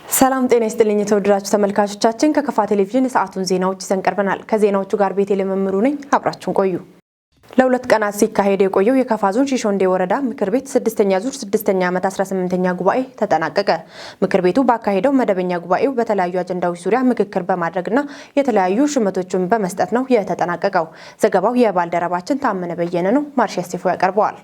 ሰላም ጤና ይስጥልኝ የተወደዳችሁ ተመልካቾቻችን፣ ከከፋ ቴሌቪዥን የሰዓቱን ዜናዎች ይዘን ቀርበናል። ከዜናዎቹ ጋር ቤቴል መምሩ ነኝ። አብራችሁን ቆዩ። ለ2 ቀናት ሲካሄድ የቆየው የከፋ ዞን ሺሾንዴ ወረዳ ምክር ቤት ስድስተኛ ዙር ስድስተኛ ዓመት 18ኛ ጉባኤ ተጠናቀቀ። ምክር ቤቱ ባካሄደው መደበኛ ጉባኤው በተለያዩ አጀንዳዎች ዙሪያ ምክክር በማድረግና የተለያዩ ሹመቶችን በመስጠት ነው የተጠናቀቀው። ዘገባው የባልደረባችን ታመነ በየነ ነው። ማርሻ ስቴፎ ያቀርበዋል።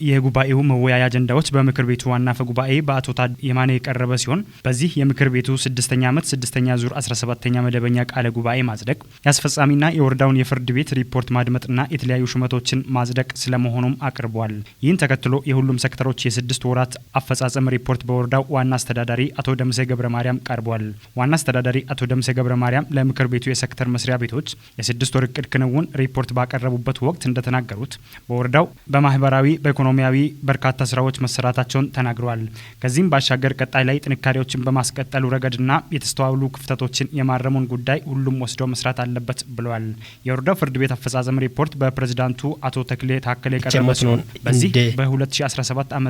የጉባኤው መወያያ አጀንዳዎች በምክር ቤቱ ዋና አፈ ጉባኤ በአቶ የማነ የቀረበ ሲሆን፣ በዚህ የምክር ቤቱ ስድስተኛ ዓመት ስድስተኛ ዙር 17ኛ መደበኛ ቃለ ጉባኤ ማጽደቅ፣ የአስፈጻሚና የወረዳውን የፍርድ ቤት ሪፖርት ማድመጥና የተለያዩ ሹመቶችን ማጽደቅ ስለመሆኑም አቅርቧል። ይህን ተከትሎ የሁሉም ሴክተሮች የ6 ወራት አፈጻጸም ሪፖርት በወረዳው ዋና አስተዳዳሪ አቶ ደምሴ ገብረ ማርያም ቀርቧል። ዋና አስተዳዳሪ አቶ ደምሴ ገብረ ማርያም ለምክር ቤቱ የሴክተር መስሪያ ቤቶች የ6 ወር እቅድ ክንውን ሪፖርት ባቀረቡበት ወቅት እንደተናገሩት፣ በወረዳው በማህበራዊ፣ በኢኮኖሚያዊ በርካታ ስራዎች መሰራታቸውን ተናግረዋል። ከዚህም ባሻገር ቀጣይ ላይ ጥንካሬዎችን በማስቀጠሉ ረገድና የተስተዋሉ ክፍተቶችን የማረሙን ጉዳይ ሁሉም ወስዶ መስራት አለበት ብለዋል። የወረዳው ፍርድ ቤት አፈጻጸም ሪፖርት በፕሬዝዳንቱ አቶ ተክሌ ታከለ የቀረበ ሲሆን፣ በዚህ በ2017 ዓ ም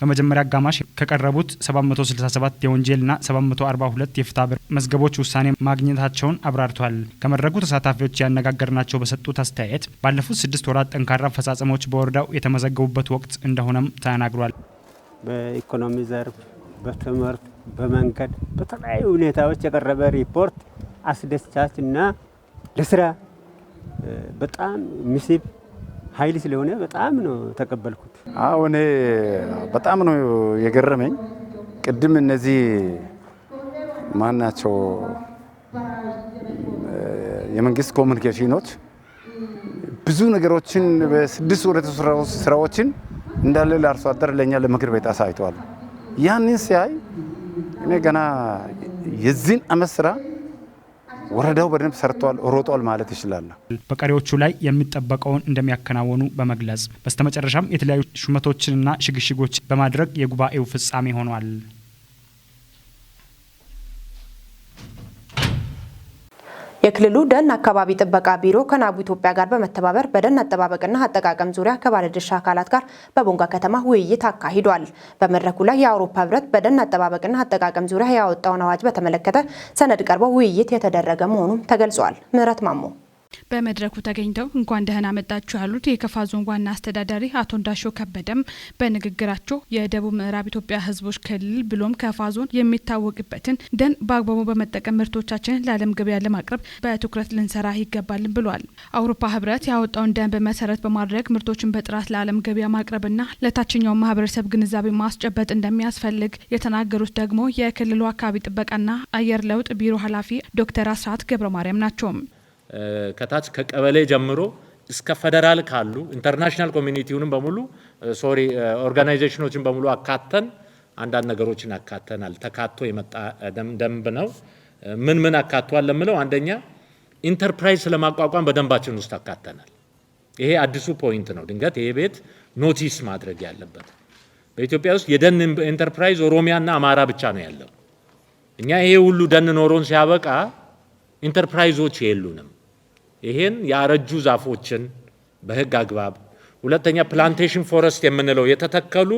በመጀመሪያ አጋማሽ ከቀረቡት 767 የወንጀልና 742 የፍትሐብሔር መዝገቦች ውሳኔ ማግኘታቸውን አብራርተዋል። ከመድረኩ ተሳታፊዎች ያነጋገርናቸው በሰጡት አስተያየት፣ ባለፉት 6 ወራት ጠንካራ አፈጻጸሞች በወረዳው የተመዘገቡበት ወቅት እንደሆነም ተናግሯል። በኢኮኖሚ ዘርፍ፣ በትምህርት፣ በመንገድ፣ በተለያዩ ሁኔታዎች የቀረበ ሪፖርት አስደሳች እና ለስራ በጣም የሚስብ ኃይል ስለሆነ በጣም ነው ተቀበልኩት። አዎ፣ እኔ በጣም ነው የገረመኝ። ቅድም እነዚህ ማናቸው የመንግስት ኮሚኒኬሽኖች ብዙ ነገሮችን በ6 ወር የተሰሩ ስራዎችን እንዳለ ለአርሶ አደር፣ ለእኛ ለምክር ቤት አሳይተዋል። ያንን ሲያይ እኔ ገና የዚህን አመት ስራ ወረዳው በደንብ ሰርቷል፣ ሮጧል ማለት ይችላለሁ። በቀሪዎቹ ላይ የሚጠበቀውን እንደሚያከናውኑ በመግለጽ፣ በስተመጨረሻም የተለያዩ ሹመቶችንና ሽግሽጎች በማድረግ የጉባኤው ፍጻሜ ሆኗል። የክልሉ ደን አካባቢ ጥበቃ ቢሮ ከናቡ ኢትዮጵያ ጋር በመተባበር በደን አጠባበቅና አጠቃቀም ዙሪያ ከባለድርሻ አካላት ጋር በቦንጋ ከተማ ውይይት አካሂዷል። በመድረኩ ላይ የአውሮፓ ሕብረት በደን አጠባበቅና አጠቃቀም ዙሪያ ያወጣውን አዋጅ በተመለከተ ሰነድ ቀርቦ ውይይት የተደረገ መሆኑም ተገልጿል። ምህረት ማሞ። በመድረኩ ተገኝተው እንኳን ደህና መጣችሁ ያሉት የከፋ ዞን ዋና አስተዳዳሪ አቶ እንዳሻው ከበደም በንግግራቸው፣ የደቡብ ምዕራብ ኢትዮጵያ ሕዝቦች ክልል ብሎም ከፋ ዞን የሚታወቅበትን ደን በአግባቡ በመጠቀም ምርቶቻችንን ለዓለም ገበያ ለማቅረብ በትኩረት ልንሰራ ይገባል ብሏል። አውሮፓ ሕብረት ያወጣውን ደንብ መሰረት በማድረግ ምርቶችን በጥራት ለዓለም ገበያ ማቅረብና ለታችኛው ማህበረሰብ ግንዛቤ ማስጨበጥ እንደሚያስፈልግ የተናገሩት ደግሞ የክልሉ አካባቢ ጥበቃና አየር ለውጥ ቢሮ ኃላፊ ዶክተር አስራት ገብረ ማርያም ናቸው። ከታች ከቀበሌ ጀምሮ እስከ ፌደራል ካሉ international community ውንም በሙሉ፣ sorry፣ organization ኦችን በሙሉ አካተን አንዳንድ ነገሮችን አካተናል። ተካቶ የመጣ ደንብ ነው። ምን ምን አካቷል ለምለው፣ አንደኛ ኢንተርፕራይዝ ስለማቋቋም በደንባችን ውስጥ አካተናል። ይሄ አዲሱ point ነው። ድንገት ይሄ ቤት notice ማድረግ ያለበት፣ በኢትዮጵያ ውስጥ የደን ኢንተርፕራይዝ ኦሮሚያና አማራ ብቻ ነው ያለው። እኛ ይሄ ሁሉ ደን ኖሮን ሲያበቃ ኢንተርፕራይዞች የሉንም። ይሄን ያረጁ ዛፎችን በህግ አግባብ፣ ሁለተኛ plantation forest የምንለው የተተከሉ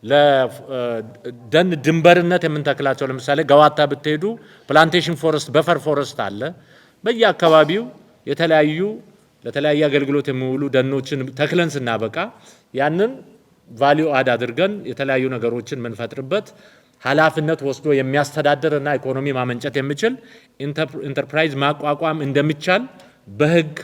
ለደን ድንበርነት የምንተክላቸው፣ ለምሳሌ ገዋታ ብትሄዱ plantation forest፣ buffer forest አለ። በየአካባቢው የተለያዩ ለተለያየ አገልግሎት የሚውሉ ደኖችን ተክለን ስናበቃ ያንን value add አድርገን የተለያዩ ነገሮችን የምንፈጥርበት፣ ኃላፊነት ወስዶ የሚያስተዳድር እና ኢኮኖሚ ማመንጨት የሚችል ኢንተርፕራይዝ ማቋቋም እንደሚቻል በህግ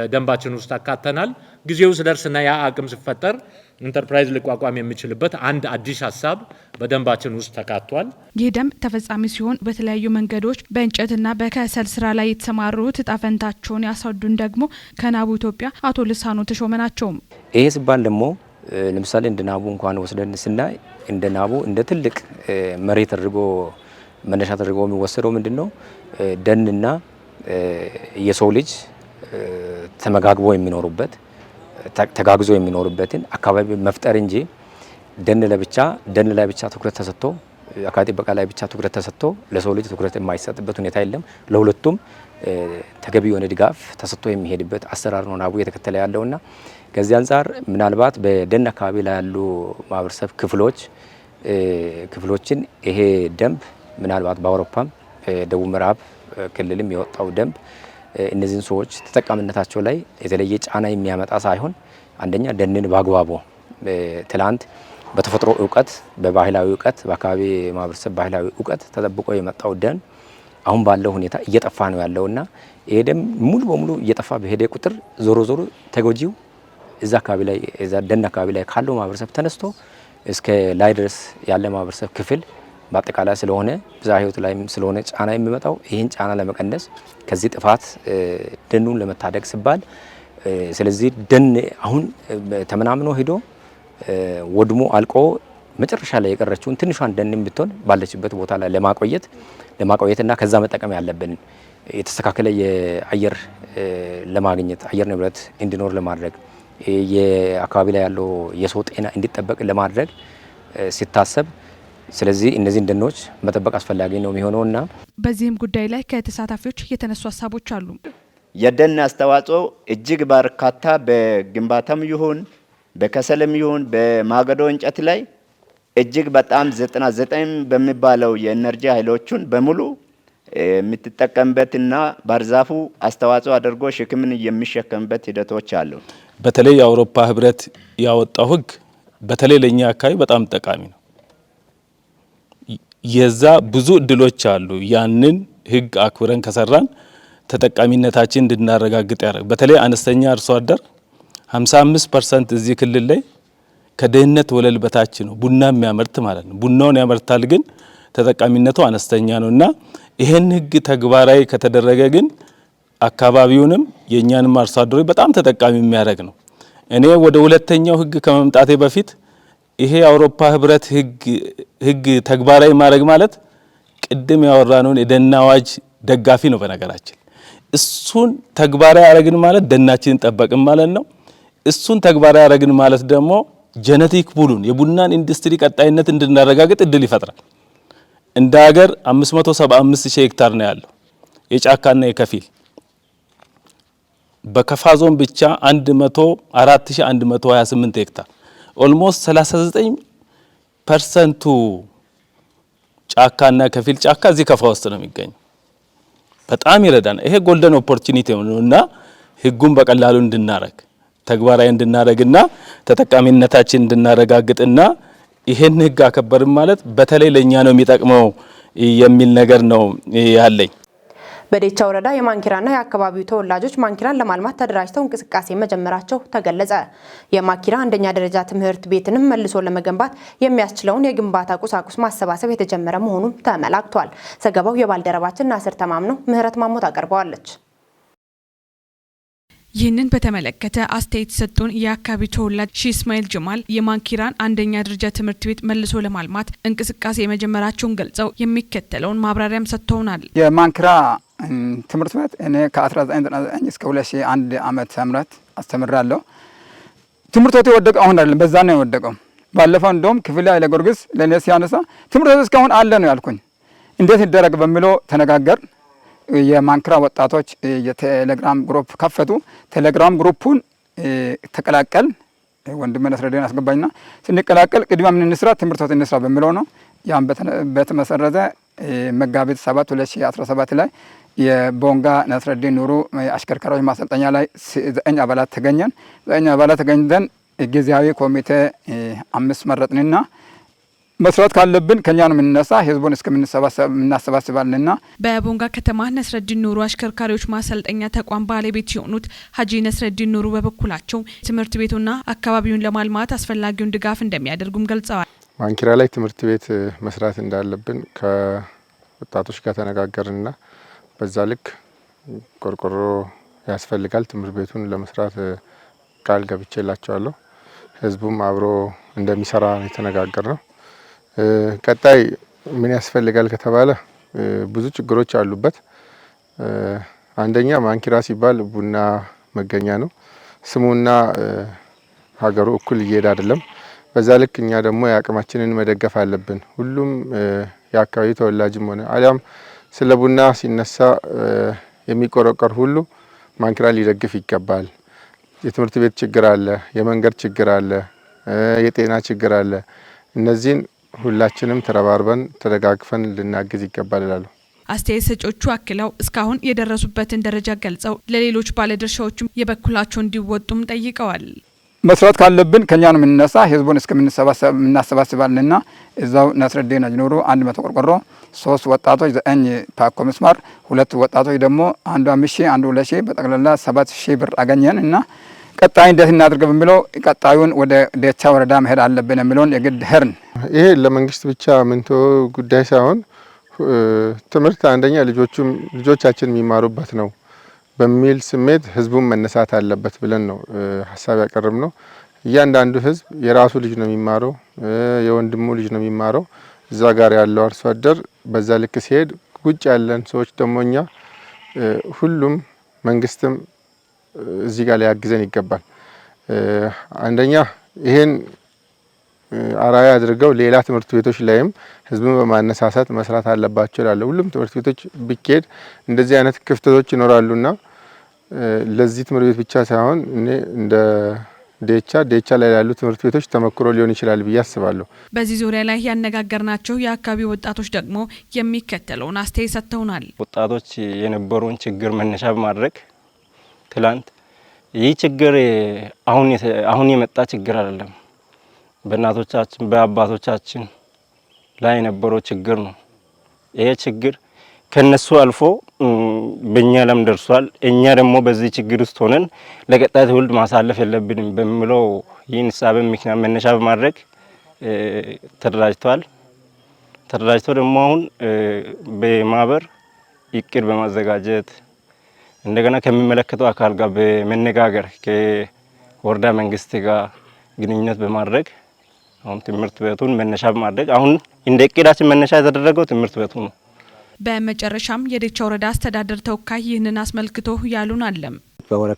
ደንባችን ውስጥ አካተናል። ጊዜው ሲደርስና ያ አቅም ሲፈጠር ኢንተርፕራይዝ ሊቋቋም የሚችልበት አንድ አዲስ ሀሳብ በደንባችን ውስጥ ተካቷል። ይህ ደንብ ተፈጻሚ ሲሆን በተለያዩ መንገዶች በእንጨትና በከሰል ስራ ላይ የተሰማሩት እጣ ፈንታቸውን ያስረዱን ደግሞ ከናቡ ኢትዮጵያ አቶ ልሳኑ ተሾመ ናቸው። ይሄ ሲባል ደግሞ ለምሳሌ እንደ ናቡ እንኳን ወስደን ስናይ፣ እንደ ናቡ እንደ ትልቅ መሬት አድርጎ መነሻ ተደርጎ የሚወሰደው ምንድን ነው? ደንና የሰው ልጅ ተመጋግቦ የሚኖሩበት፣ ተጋግዞ የሚኖሩበትን አካባቢ መፍጠር እንጂ ደን ለብቻ ደን ላይ ብቻ ትኩረት ተሰጥቶ አካባቢ ጥበቃ ላይ ብቻ ትኩረት ተሰጥቶ ለሰው ልጅ ትኩረት የማይሰጥበት ሁኔታ የለም። ለሁለቱም ተገቢ የሆነ ድጋፍ ተሰጥቶ የሚሄድበት አሰራር ነው ናቡ እየተከተለ ያለውና ከዚህ አንጻር ምናልባት በደን አካባቢ ላይ ያሉ ማህበረሰብ ክፍሎችን ይሄ ደንብ ምናልባት በአውሮፓም ደቡብ ምዕራብ ክልልም የወጣው ደንብ እነዚህን ሰዎች ተጠቃሚነታቸው ላይ የተለየ ጫና የሚያመጣ ሳይሆን አንደኛ ደንን በአግባቡ ትላንት በተፈጥሮ እውቀት፣ በባህላዊ እውቀት፣ በአካባቢ ማህበረሰብ ባህላዊ እውቀት ተጠብቆ የመጣው ደን አሁን ባለው ሁኔታ እየጠፋ ነው ያለውና ይሄ ደን ሙሉ በሙሉ እየጠፋ በሄደ ቁጥር ዞሮ ዞሮ ተጎጂው እዛ አካባቢ ላይ እዛ ደን አካባቢ ላይ ካለው ማህበረሰብ ተነስቶ እስከ ላይ ድረስ ያለ ማህበረሰብ ክፍል በአጠቃላይ ስለሆነ ብዝሃ ሕይወት ላይም ስለሆነ ጫና የሚመጣው ይህን ጫና ለመቀነስ ከዚህ ጥፋት ደኑን ለመታደግ ሲባል ስለዚህ ደን አሁን ተመናምኖ ሄዶ ወድሞ አልቆ መጨረሻ ላይ የቀረችውን ትንሿን ደንም ብትሆን ባለችበት ቦታ ላይ ለማቆየትና ከዛ መጠቀም ያለብን የተስተካከለ የአየር ለማግኘት አየር ንብረት እንዲኖር ለማድረግ የአካባቢ ላይ ያለው የሰው ጤና እንዲጠበቅ ለማድረግ ሲታሰብ ስለዚህ እነዚህን ደኖች መጠበቅ አስፈላጊ ነው የሚሆነውና በዚህም ጉዳይ ላይ ከተሳታፊዎች የተነሱ ሀሳቦች አሉ። የደን አስተዋጽኦ እጅግ በርካታ በግንባታም ይሁን በከሰልም ይሁን በማገዶ እንጨት ላይ እጅግ በጣም 99 በሚባለው የ energy ኃይሎቹን በሙሉ የምትጠቀምበትና ባህር ዛፉ አስተዋጽኦ አድርጎ ሸክምን የሚሸከምበት ሂደቶች አሉ። በተለይ የአውሮፓ ህብረት ያወጣው ህግ በተለይ ለኛ አካባቢ በጣም ጠቃሚ ነው። የዛ ብዙ እድሎች አሉ። ያንን ህግ አክብረን ከሰራን ተጠቃሚነታችን እንድናረጋግጥ ያደርግ። በተለይ አነስተኛ አርሶ አደር 55% እዚህ ክልል ላይ ከድህነት ወለል በታች ነው ቡና የሚያመርት ማለት ነው። ቡናውን ያመርታል፣ ግን ተጠቃሚነቱ አነስተኛ ነውና ይሄን ህግ ተግባራዊ ከተደረገ ግን አካባቢውንም የኛንም አርሶ አደሮች በጣም ተጠቃሚ የሚያደርግ ነው። እኔ ወደ ሁለተኛው ህግ ከመምጣቴ በፊት ይሄ የአውሮፓ ህብረት ህግ ተግባራዊ ማድረግ ማለት ቅድም ያወራነውን የደን አዋጅ ደጋፊ ነው። በነገራችን እሱን ተግባራዊ ያደረግን ማለት ደናችንን ጠበቅን ማለት ነው። እሱን ተግባራዊ ያደረግን ማለት ደግሞ genetic pool ኡን የቡናን ኢንዱስትሪ ቀጣይነት እንድናረጋግጥ እድል ይፈጥራል። እንደ ሀገር 575 ሺህ ሄክታር ነው ያለው የጫካና የከፊል። በከፋ ዞን ብቻ 104,128 ሄክታር almost 39%ቱ ጫካና ከፊል ጫካ እዚህ ከፋ ውስጥ ነው የሚገኘው። በጣም ይረዳናል። ይሄ golden opportunity ነውና ህጉን በቀላሉ እንድናረግ ተግባራዊ እንድናረግና ተጠቃሚነታችን እንድናረጋግጥና ይሄን ህግ አከበርን ማለት በተለይ ለኛ ነው የሚጠቅመው የሚል ነገር ነው ያለኝ። በዴቻ ወረዳ የማንኪራና የአካባቢው ተወላጆች ማንኪራን ለማልማት ተደራጅተው እንቅስቃሴ መጀመራቸው ተገለጸ። የማንኪራ አንደኛ ደረጃ ትምህርት ቤትንም መልሶ ለመገንባት የሚያስችለውን የግንባታ ቁሳቁስ ማሰባሰብ የተጀመረ መሆኑን ተመላክቷል። ዘገባው የባልደረባችን ናስር ተማም ነው። ምህረት ማሞ ታቀርበዋለች። ይህንን በተመለከተ አስተያየት የሰጡን የአካባቢው ተወላጅ ሺህ እስማኤል ጀማል የማንኪራን አንደኛ ደረጃ ትምህርት ቤት መልሶ ለማልማት እንቅስቃሴ የመጀመራቸውን ገልጸው የሚከተለውን ማብራሪያም ሰጥተውናል። የማንኪራ ትምህርት ቤት እኔ ከ1999 እስከ 2001 ዓመተ ምህረት አስተምራለሁ። ትምህርት ቤቱ የወደቀው አሁን አይደለም፣ በዛ ነው የወደቀው። ባለፈው እንደውም ክፍሌ ኃይለ ጊዮርጊስ ለእኔ ሲያነሳ ትምህርት ቤቱ እስካሁን አለ ነው ያልኩኝ። እንዴት ይደረግ በሚለው ተነጋገር። የማንኪራ ወጣቶች የቴሌግራም group ከፈቱ። ቴሌግራም group ኡን ተቀላቀል። ወንድሜ ነስረዲን አስገባኝና ስንቀላቀል ቅድሚያ ምን እንስራ፣ ትምህርት ቤት እንስራ በሚለው ነው። ያም በተመሰረተ መጋቢት 7 2017 ላይ የቦንጋ ነስረዲን ኑሩ አሽከርካሪዎች ማሰልጠኛ ላይ 9 አባላት ተገኘን። 9 አባላት ተገኝተን ጊዜያዊ ኮሚቴ 5 መረጥንና መስራት ካለብን ከኛ ነው የምንነሳ፣ ህዝቡን እስከምናሰባስባለንና። በቦንጋ ከተማ ነስረዲን ኑሩ አሽከርካሪዎች ማሰልጠኛ ተቋም ባለቤት የሆኑት ሀጂ ነስረዲን ኑሩ በበኩላቸው ትምህርት ቤቱና አካባቢውን ለማልማት አስፈላጊውን ድጋፍ እንደሚያደርጉም ገልጸዋል። ማንኪራ ላይ ትምህርት ቤት መስራት እንዳለብን ከወጣቶች ጋር ተነጋገርንና በዛ ልክ ቆርቆሮ ያስፈልጋል ትምህርት ቤቱን ለመስራት ቃል ገብቼላቸዋለሁ። ህዝቡም አብሮ እንደሚሰራ የተነጋገር ነው። ቀጣይ ምን ያስፈልጋል ከተባለ ብዙ ችግሮች አሉበት። አንደኛ ማንኪራ ሲባል ቡና መገኛ ነው። ስሙና ሀገሩ እኩል እየሄደ አይደለም። በዛ ልክ እኛ ደግሞ የአቅማችንን መደገፍ አለብን። ሁሉም የአካባቢ ተወላጅም ሆነ አሊያም ስለ ቡና ሲነሳ የሚቆረቆር ሁሉ ማንኪራን ሊደግፍ ይገባል። የትምህርት ቤት ችግር አለ፣ የመንገድ ችግር አለ፣ የጤና ችግር አለ። እነዚህን ሁላችንም ተረባርበን ተደጋግፈን ልናግዝ ይገባል እላለሁ። አስተያየት ሰጪዎቹ አክለው እስካሁን የደረሱበትን ደረጃ ገልጸው ለሌሎች ባለድርሻዎችም የበኩላቸው እንዲወጡም ጠይቀዋል። መስራት ካለብን ከኛ ነው የምንነሳ። ህዝቡን እስከምንሰባሰብ እናሰባስባለንና እዛው ነስረዲን አጅኑሩ 100 ቆርቆሮ፣ 3 ወጣቶች 9 ፓኮ ምስማር፣ 2 ወጣቶች ደግሞ አንዱ 5,000 አንዱ 2,000 በጠቅላላ 7,000 ብር አገኘን እና ቀጣይ እንዴት እናድርግ በሚለው ቀጣዩን ወደ ዴቻ ወረዳ መሄድ አለብን የሚለውን የግድ ሄርን። ይሄ ለመንግስት ብቻ ምንቶ ጉዳይ ሳይሆን ትምህርት አንደኛ ልጆቻችን የሚማሩበት ነው በሚል ስሜት ህዝቡን መነሳት አለበት ብለን ነው ሐሳብ ያቀረብነው። እያንዳንዱ ህዝብ የራሱ ልጅ ነው የሚማረው፣ የወንድሙ ልጅ ነው የሚማረው። እዛ ጋር ያለው አርሶ አደር በዛ ልክ ሲሄድ ውጭ ያለን ሰዎች ደግሞ እኛ ሁሉም መንግስትም እዚህ ጋር ሊያግዘን ይገባል። አንደኛ ይሄን አራያ አድርገው ሌላ ትምህርት ቤቶች ላይም ህዝቡን በማነሳሳት መስራት አለባቸው እላለሁ። ሁሉም ትምህርት ቤቶች ቢኬድ እንደዚህ አይነት ክፍተቶች ይኖራሉና ለዚህ ትምህርት ቤት ብቻ ሳይሆን እኔ እንደ ዴቻ ላይ ያሉ ትምህርት ቤቶች ተመክሮ ሊሆን ይችላል ብዬ አስባለሁ። በዚህ ዙሪያ ላይ ያነጋገርናቸው የአካባቢው ወጣቶች ደግሞ የሚከተለውን አስተያየት ሰጥተውናል። ወጣቶች የነበረውን ችግር መነሻ በማድረግ ትላንት ይህ ችግር አሁን የመጣ ችግር አይደለም። በእናቶቻችን በአባቶቻችን ላይ የነበረው ችግር ነው። ይሄ ችግር ከነሱ አልፎ በእኛ ላይም ደርሷል። እኛ ደግሞ በዚህ ችግር ውስጥ ሆነን ለቀጣይ ትውልድ ማሳለፍ የለብንም በሚለው ይህን ሀሳብ ምክንያት መነሻ በማድረግ ተደራጅተዋል። ተደራጅተው ደግሞ አሁን በማህበር እቅድ በማዘጋጀት እንደገና ከሚመለከተው አካል ጋር በመነጋገር ከወረዳ መንግስት ጋር ግንኙነት በማድረግ አሁን ትምህርት ቤቱን መነሻ በማድረግ አሁን እንደ እቅዳችን መነሻ የተደረገው ትምህርት ቤቱ ነው። በመጨረሻም የዴቻ ወረዳ አስተዳደር ተወካይ ይህንን አስመልክቶ ያሉን አለም።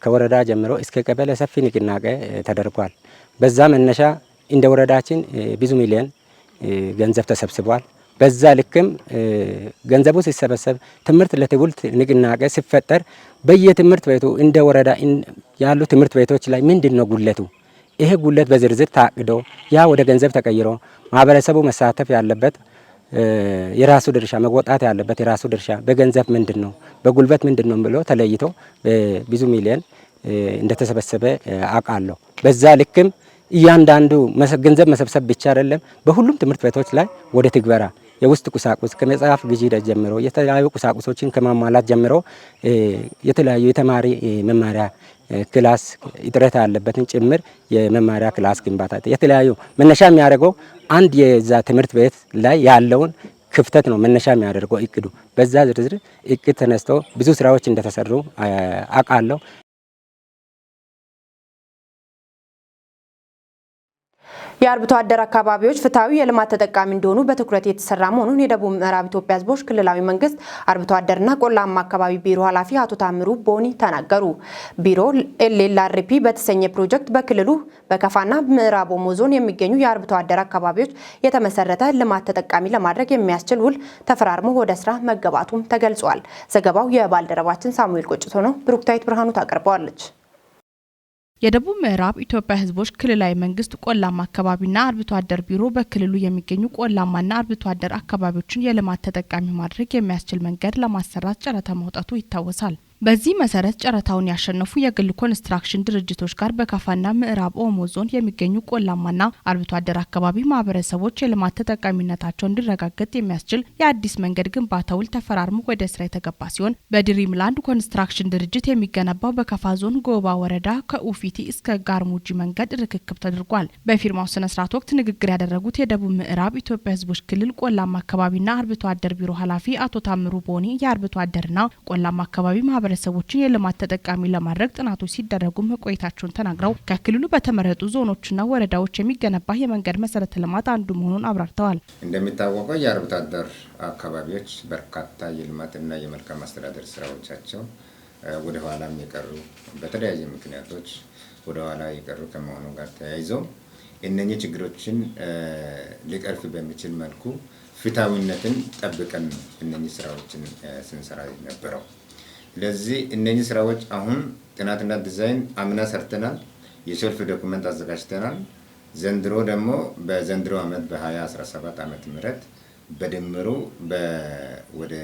ከወረዳ ጀምሮ እስከ ቀበሌ ሰፊ ንቅናቄ ተደርጓል። በዛ መነሻ እንደ ወረዳችን ብዙ ሚሊዮን ገንዘብ ተሰብስቧል። በዛ ልክም ገንዘቡ ሲሰበሰብ ትምህርት ለትውልድ ንቅናቄ ሲፈጠር በየትምህርት ቤቱ እንደ ወረዳ ያሉ ትምህርት ቤቶች ላይ ምንድነው ጉድለቱ? ይሄ ጉድለት በዝርዝር ታቅዶ ያ ወደ ገንዘብ ተቀይሮ ማህበረሰቡ መሳተፍ ያለበት የራሱ ድርሻ መወጣት ያለበት የራሱ ድርሻ በገንዘብ ምንድነው በጉልበት ምንድነው ብሎ ተለይቶ ብዙ ሚሊዮን እንደተሰበሰበ አውቃለሁ። በዛ ልክም እያንዳንዱ ገንዘብ መሰብሰብ ብቻ አይደለም፣ በሁሉም ትምህርት ቤቶች ላይ ወደ ትግበራ የውስጥ ቁሳቁስ ከመጽሐፍ ግዢ ጀምሮ የተለያዩ ቁሳቁሶችን ከማሟላት ጀምሮ የተለያዩ የተማሪ መማሪያ class እጥረት ያለበትን ጭምር የመማሪያ class ግንባታ የተለያዩ መነሻ የሚያደርገው አንድ የዛ ትምህርት ቤት ላይ ያለውን ክፍተት ነው መነሻ የሚያደርገው እቅዱ። በዛ ዝርዝር እቅድ ተነስቶ ብዙ ስራዎች እንደተሰሩ አውቃለሁ። የአርብቶ አደር አካባቢዎች ፍትሃዊ የልማት ተጠቃሚ እንዲሆኑ በትኩረት የተሰራ መሆኑን የደቡብ ምዕራብ ኢትዮጵያ ሕዝቦች ክልላዊ መንግስት አርብቶ አደርና ቆላማ አካባቢ ቢሮ ኃላፊ አቶ ታምሩ ቦኒ ተናገሩ። ቢሮ LLRP በተሰኘ ፕሮጀክት በክልሉ በከፋና ምዕራብ ኦሞ ዞን የሚገኙ የአርብቶ አደር አካባቢዎች የተመሰረተ ልማት ተጠቃሚ ለማድረግ የሚያስችል ውል ተፈራርሞ ወደ ስራ መገባቱም ተገልጿል። ዘገባው የባልደረባችን ሳሙኤል ቆጭቶ ነው። ብሩክታዊት ብርሃኑ ታቀርበዋለች። የደቡብ ምዕራብ ኢትዮጵያ ሕዝቦች ክልላዊ መንግስት ቆላማ አካባቢና አርብቶ አደር ቢሮ በክልሉ የሚገኙ ቆላማና አርብቶ አደር አካባቢዎችን የልማት ተጠቃሚ ማድረግ የሚያስችል መንገድ ለማሰራት ጨረታ ማውጣቱ ይታወሳል። በዚህ መሰረት ጨረታውን ያሸነፉ የግል ኮንስትራክሽን ድርጅቶች ጋር በከፋና ምዕራብ ኦሞ ዞን የሚገኙ ቆላማና አርብቶ አደር አካባቢ ማህበረሰቦች የልማት ተጠቃሚነታቸው እንዲረጋገጥ የሚያስችል የአዲስ መንገድ ግንባታ ውል ተፈራርሞ ወደ ስራ የተገባ ሲሆን በድሪምላንድ ኮንስትራክሽን ድርጅት የሚገነባው በከፋ ዞን ጎባ ወረዳ ከኡፊቲ እስከ ጋርሙጂ መንገድ ርክክብ ተደርጓል። በፊርማው ስነ ስርዓት ወቅት ንግግር ያደረጉት የደቡብ ምዕራብ ኢትዮጵያ ህዝቦች ክልል ቆላማ አካባቢና አርብቶ አደር ቢሮ ኃላፊ አቶ ታምሩ ቦኒ የአርብቶ አደርና ቆላማ አካባቢ ማህበረሰቦችን የልማት ተጠቃሚ ለማድረግ ጥናቶች ሲደረጉ መቆየታቸውን ተናግረው ከክልሉ በተመረጡ ዞኖችና ወረዳዎች የሚገነባ የመንገድ መሰረተ ልማት አንዱ መሆኑን አብራርተዋል። እንደሚታወቀው የአርብቶ አደር አካባቢዎች በርካታ የልማትና የመልካም አስተዳደር ስራዎቻቸው ወደ ኋላም የቀሩ በተለያየ ምክንያቶች ወደ ኋላ የቀሩ ከመሆኑ ጋር ተያይዘው እነኚህ ችግሮችን ሊቀርፍ በሚችል መልኩ ፍትሃዊነትን ጠብቀን ነው እነኚህ ስራዎችን ስንሰራ የነበረው። ስለዚህ እነኚህ ስራዎች አሁን ጥናትና ዲዛይን አምና ሰርተናል። የ shelf document አዘጋጅተናል። ዘንድሮ ደግሞ በዘንድሮ ዓመት በ2017 ዓመተ ምህረት በድምሩ ወደ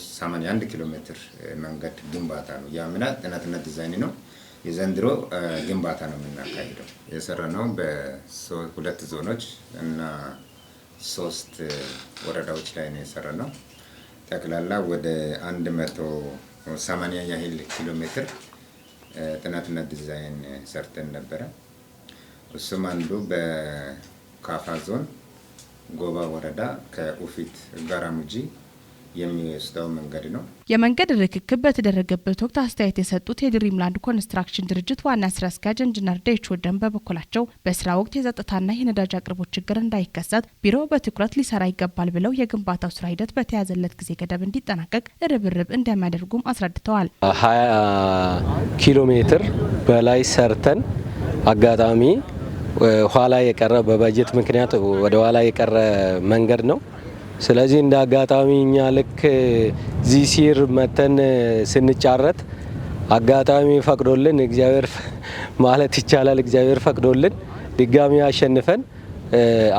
81 ኪሎ ሜትር መንገድ ግንባታ ነው። የአምና ጥናትና ዲዛይን ነው። የዘንድሮ ግንባታ ነው የምናካሂደው። የሰራነው በሁለት ዞኖች እና 3 ወረዳዎች ላይ ነው የሰራነው። ጠቅላላ ወደ 180 ያህል ኪሎ ሜትር ጥናትና ዲዛይን ሰርተን ነበረ። እሱም አንዱ በካፋ ዞን ጎባ ወረዳ ከኡፊት ጋራሙጂ የሚወስደው መንገድ ነው። የመንገድ ርክክብ በተደረገበት ወቅት አስተያየት የሰጡት የድሪምላንድ ኮንስትራክሽን ድርጅት ዋና ስራ አስኪያጅ ኢንጂነር ዴቾ ደም በበኩላቸው በስራ ወቅት የጸጥታና የነዳጅ አቅርቦት ችግር እንዳይከሰት ቢሮው በትኩረት ሊሰራ ይገባል ብለው የግንባታው ስራ ሂደት በተያዘለት ጊዜ ገደብ እንዲጠናቀቅ ርብርብ እንደሚያደርጉም አስረድተዋል። 20 ኪሎ ሜትር በላይ ሰርተን አጋጣሚ ኋላ የቀረ በበጀት ምክንያት ወደ ኋላ የቀረ መንገድ ነው። ስለዚህ እንደ አጋጣሚ እኛ ልክ ዚሲር መተን ስንጫረት አጋጣሚ ፈቅዶልን እግዚአብሔር ማለት ይቻላል እግዚአብሔር ፈቅዶልን ድጋሚ አሸንፈን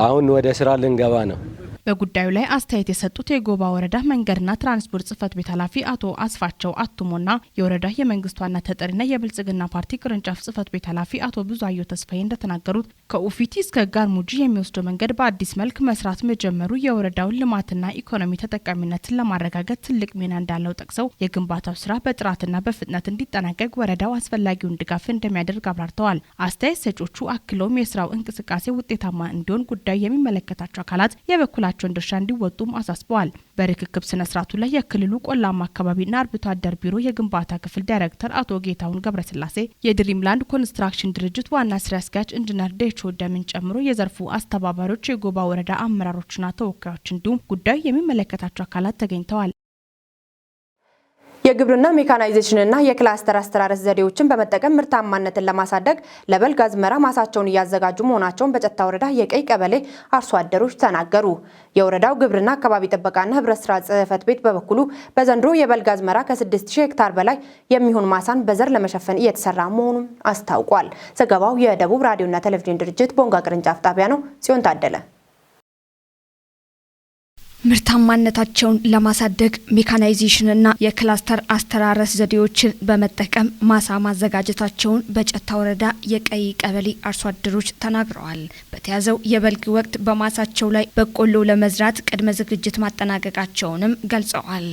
አሁን ወደ ስራ ልንገባ ነው። በጉዳዩ ላይ አስተያየት የሰጡት የጎባ ወረዳ መንገድና ትራንስፖርት ጽሕፈት ቤት ኃላፊ አቶ አስፋቸው አቱሞና የወረዳ የመንግስት ዋና ተጠሪና የብልጽግና ፓርቲ ቅርንጫፍ ጽሕፈት ቤት ኃላፊ አቶ ብዙአየሁ ተስፋዬ እንደተናገሩት ከኡፊቲ እስከ ጋርሙጂ የሚወስደው መንገድ በአዲስ መልክ መስራት መጀመሩ የወረዳውን ልማትና ኢኮኖሚ ተጠቃሚነትን ለማረጋገጥ ትልቅ ሚና እንዳለው ጠቅሰው የግንባታው ስራ በጥራትና በፍጥነት እንዲጠናቀቅ ወረዳው አስፈላጊውን ድጋፍ እንደሚያደርግ አብራርተዋል። አስተያየት ሰጪዎቹ አክለውም የስራው እንቅስቃሴ ውጤታማ እንዲሆን ጉዳዩ የሚመለከታቸው አካላት የበኩላቸው ድርሻ እንዲወጡም አሳስበዋል። በርክክብ ስነ ስርዓቱ ላይ የክልሉ ቆላማ አካባቢና አርብቶ አደር ቢሮ የግንባታ ክፍል ዳይሬክተር አቶ ጌታሁን ገብረስላሴ፣ የድሪምላንድ ኮንስትራክሽን ድርጅት ዋና ስራ አስኪያጅ ኢንጂነር ዴቾ ደምን ጨምሮ የዘርፉ አስተባባሪዎች፣ የጎባ ወረዳ አመራሮችና ተወካዮች እንዲሁም ጉዳዩ የሚመለከታቸው አካላት ተገኝተዋል። የግብርና ሜካናይዜሽንና የክላስተር አስተራረስ ዘዴዎችን በመጠቀም ምርታማነትን ለማሳደግ ለበልግ አዝመራ ማሳቸውን እያዘጋጁ መሆናቸውን በጨታ ወረዳ የቀይ ቀበሌ አርሶ አደሮች ተናገሩ። የወረዳው ግብርና አካባቢ ጥበቃና ህብረት ስራ ጽሕፈት ቤት በበኩሉ በዘንድሮ የበልግ አዝመራ ከ6000 ሄክታር በላይ የሚሆን ማሳን በዘር ለመሸፈን እየተሰራ መሆኑን አስታውቋል። ዘገባው የደቡብ ራዲዮና ቴሌቪዥን ድርጅት ቦንጋ ቅርንጫፍ ጣቢያ ነው። ጽዮን ታደለ። ምርታማነታቸውን ለማሳደግ ሜካናይዜሽንና የክላስተር አስተራረስ ዘዴዎችን በመጠቀም ማሳ ማዘጋጀታቸውን በጨታ ወረዳ የቀይ ቀበሌ አርሶ አደሮች ተናግረዋል። በተያዘው የበልግ ወቅት በማሳቸው ላይ በቆሎ ለመዝራት ቅድመ ዝግጅት ማጠናቀቃቸውንም ገልጸዋል።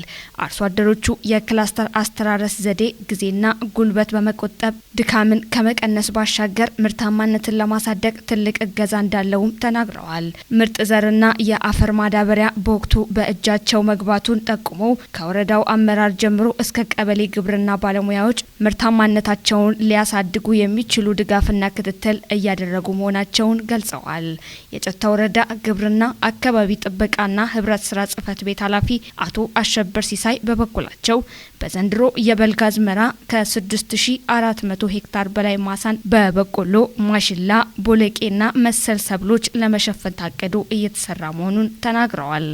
አርሶ አደሮቹ የክላስተር አስተራረስ ዘዴ ጊዜና ጉልበት በመቆጠብ ድካምን ከመቀነስ ባሻገር ምርታማነትን ለማሳደግ ትልቅ እገዛ እንዳለውም ተናግረዋል። ምርጥ ዘርና የአፈር ማዳበሪያ በወቅቱ በእጃቸው መግባቱን ጠቁመው ከወረዳው አመራር ጀምሮ እስከ ቀበሌ ግብርና ባለሙያዎች ምርታማነታቸውን ሊያሳድጉ የሚችሉ ድጋፍና ክትትል እያደረጉ መሆናቸውን ገልጸዋል። የጨታ ወረዳ ግብርና አካባቢ ጥበቃና ህብረት ስራ ጽሕፈት ቤት ኃላፊ አቶ አሸበር ሲሳይ በበኩላቸው በዘንድሮ የበልግ አዝመራ ከ6400 ሄክታር በላይ ማሳን በበቆሎ፣ ማሽላ፣ ቦለቄና መሰል ሰብሎች ለመሸፈን ታቅዶ እየተሰራ መሆኑን ተናግረዋል።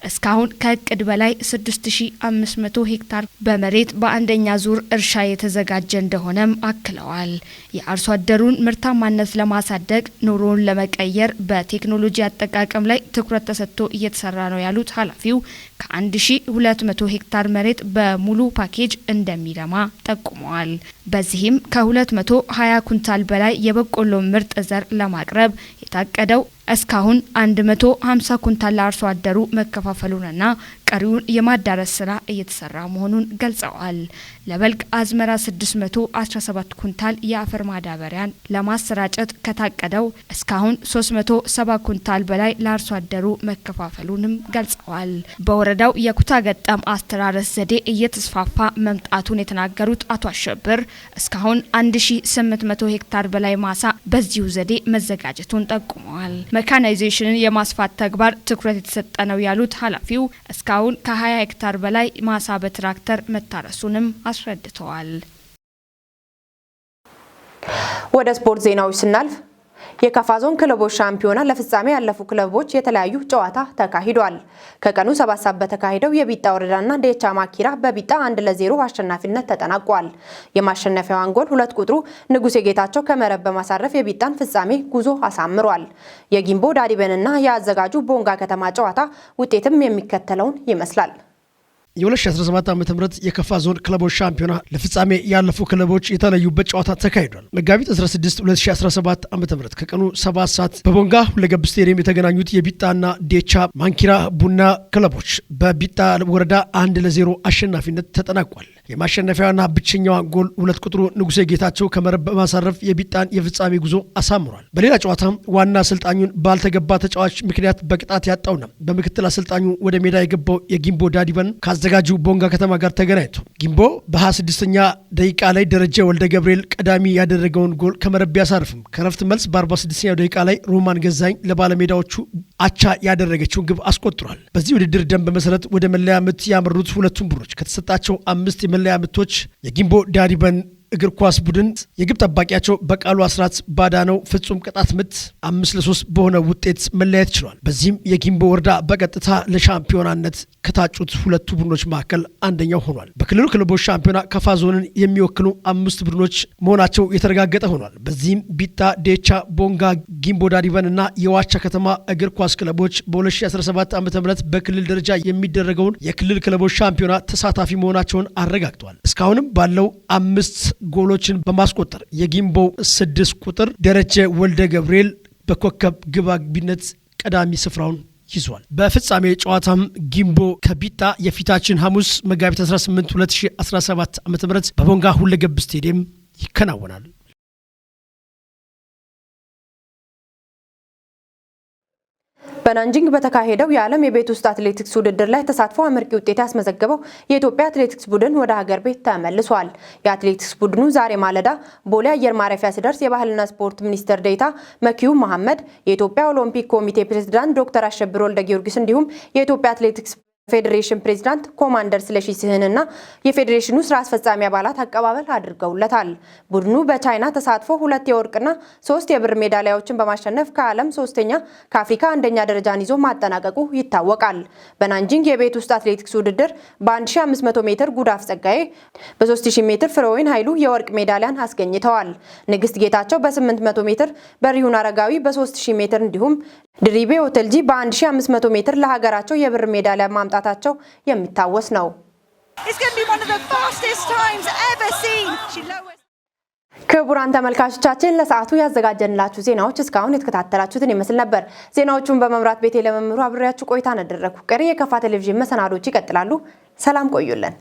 እስካሁን ከእቅድ በላይ 6500 ሄክታር በመሬት በአንደኛ ዙር እርሻ የተዘጋጀ እንደሆነም አክለዋል። የአርሶ አደሩን ምርታማነት ለማሳደግ ኑሮውን ለመቀየር በቴክኖሎጂ አጠቃቀም ላይ ትኩረት ተሰጥቶ እየተሰራ ነው ያሉት ኃላፊው ከ1200 ሄክታር መሬት በሙሉ ፓኬጅ እንደሚለማ ጠቁመዋል። በዚህም ከ220 ኩንታል በላይ የበቆሎ ምርጥ ዘር ለማቅረብ የታቀደው እስካሁን 150 ኩንታል ለአርሶ አደሩ መከፋፈሉንና ቀሪውን የማዳረስ ስራ እየተሰራ መሆኑን ገልጸዋል። ለበልግ አዝመራ 617 ኩንታል የአፈር ማዳበሪያን ለማሰራጨት ከታቀደው እስካሁን 370 ኩንታል በላይ ለአርሶ አደሩ መከፋፈሉንም ገልጸዋል። በወረዳው የኩታ ገጠም አስተራረስ ዘዴ እየተስፋፋ መምጣቱን የተናገሩት አቶ አሸብር እስካሁን 1800 ሄክታር በላይ ማሳ በዚሁ ዘዴ መዘጋጀቱን ጠቁመዋል። ሜካናይዜሽንን የማስፋት ተግባር ትኩረት የተሰጠ ነው ያሉት ኃላፊው እስካሁን ከ20 ሄክታር በላይ ማሳ በትራክተር መታረሱንም አስረድተዋል። ወደ ስፖርት ዜናዎች ስናልፍ የካፋ ዞን ክለቦች ሻምፒዮና ለፍጻሜ ያለፉ ክለቦች የተለያዩ ጨዋታ ተካሂዷል። ከቀኑ 7 ሰዓት በተካሄደው የቢጣ ወረዳና ዴቻ ማኪራ በቢጣ 1-0 አሸናፊነት ተጠናቋል። የማሸነፊያዋን ጎል 2 ቁጥሩ ንጉሴ ጌታቸው ከመረብ በማሳረፍ የቢጣን ፍጻሜ ጉዞ አሳምሯል። የጊምቦ ዳዲበንና የአዘጋጁ ቦንጋ ከተማ ጨዋታ ውጤትም የሚከተለውን ይመስላል። የ2017 ዓ.ም የከፋ ዞን ክለቦች ሻምፒዮና ለፍጻሜ ያለፉ ክለቦች የተለዩበት ጨዋታ ተካሂዷል። መጋቢት 16 2017 ዓ.ም ከቀኑ 7 ሰዓት በቦንጋ ሁለገብ ስቴዲየም የተገናኙት የቢጣና ዴቻ ማንኪራ ቡና ክለቦች በቢጣ ወረዳ 1-0 አሸናፊነት ተጠናቋል። የማሸነፊያዋና ብቸኛዋ ጎል 2 ቁጥሩ ንጉሴ ጌታቸው ከመረብ በማሳረፍ የቢጣን የፍጻሜ ጉዞ አሳምሯል። በሌላ ጨዋታ ዋና አሰልጣኙን ባልተገባ ተጫዋች ምክንያት በቅጣት ያጣውና በምክትል አሰልጣኙ ወደ ሜዳ የገባው የጊምቦ ዳዲበን ካዘጋጁ ቦንጋ ከተማ ጋር ተገናኝቶ ጊምቦ በ26ኛ ደቂቃ ላይ ደረጀ ወልደ ገብርኤል ቀዳሚ ያደረገውን ጎል ከመረብ ቢያሳርፍም ከረፍት መልስ በ46ኛው ደቂቃ ላይ ሮማን ገዛኝ ለባለሜዳዎቹ አቻ ያደረገችውን ግብ አስቆጥሯል። በዚህ ውድድር ደንብ መሰረት ወደ መለያ ምት ያመሩት ሁለቱም ቡድኖች ከተሰጣቸው 5 የመለያ ምቶች የጊምቦ ዳዲበን እግር ኳስ ቡድን የግብ ጠባቂያቸው በቃሉ አስራት ባዳነው ፍጹም ቅጣት ምት 5-3 በሆነ ውጤት መለያየት ችሏል። በዚህም የጊምቦ ወረዳ በቀጥታ ለሻምፒዮናነት ከታጩት ሁለቱ ቡድኖች መካከል አንደኛው ሆኗል። በክልሉ ክለቦች ሻምፒዮና ከፋ ዞንን የሚወክሉ 5 ቡድኖች መሆናቸው የተረጋገጠ ሆኗል። በዚህም ቢጣ፣ ዴቻ፣ ቦንጋ፣ ጊምቦ ዳዲበን እና የዋቻ ከተማ እግር ኳስ ክለቦች በ2017 ዓ.ም በክልል ደረጃ የሚደረገውን የክልል ክለቦች ሻምፒዮና ተሳታፊ መሆናቸውን አረጋግጠዋል። እስካሁንም ባለው 5 ጎሎችን በማስቆጠር የጊምቦ 6 ቁጥር ደረጀ ወልደ ገብርኤል በኮከብ ግብ አግቢነት ቀዳሚ ስፍራውን ይዟል። በፍጻሜ ጨዋታም ጊምቦ ከቢጣ የፊታችን ሐሙስ መጋቢት 18 2017 ዓ.ም በቦንጋ ሁለገብ ስቴዲየም ይከናወናል። በናንጂንግ በተካሄደው የዓለም የቤት ውስጥ አትሌቲክስ ውድድር ላይ ተሳትፎ አመርቂ ውጤት ያስመዘገበው የኢትዮጵያ አትሌቲክስ ቡድን ወደ ሀገር ቤት ተመልሷል። የአትሌቲክስ ቡድኑ ዛሬ ማለዳ ቦሌ አየር ማረፊያ ሲደርስ የባህልና ስፖርት ሚኒስትር ዴኤታ መኪዩ መሐመድ፣ የኢትዮጵያ ኦሎምፒክ ኮሚቴ ፕሬዝዳንት ዶክተር አሸብር ወልደ ጊዮርጊስ እንዲሁም የኢትዮጵያ አትሌቲክስ ፌዴሬሽን ፕሬዝዳንት ኮማንደር ስለሺ ስህንና የፌዴሬሽኑ ስራ አስፈጻሚ አባላት አቀባበል አድርገውለታል። ቡድኑ በቻይና ተሳትፎ 2 የወርቅና 3 የብር ሜዳሊያዎችን በማሸነፍ ከዓለም 3ኛ ከአፍሪካ 1ኛ ደረጃን ይዞ ማጠናቀቁ ይታወቃል። በናንጂንግ የቤት ውስጥ አትሌቲክስ ውድድር በ1500 ሜትር ጉዳፍ ጸጋዬ፣ በ3000 ሜትር ፍሬወይን ኃይሉ የወርቅ ሜዳሊያን አስገኝተዋል። ንግስት ጌታቸው በ800 ሜትር፣ በሪሁን አረጋዊ በ3000 ሜትር እንዲሁም ድሪቤ ኦተልጂ በ1500 ሜትር ለሀገራቸው የብር ሜዳሊያ ማምጣታቸው የሚታወስ ነው። ክቡራን ተመልካቾቻችን ለሰዓቱ ያዘጋጀንላችሁ ዜናዎች እስካሁን የተከታተላችሁትን ይመስል ነበር። ዜናዎቹን በመምራት ቤቴ ለመምሩ አብሬያችሁ ቆይታ አደረኩ። ቀሪ የከፋ ቴሌቪዥን መሰናዶች ይቀጥላሉ። ሰላም ቆዩልን።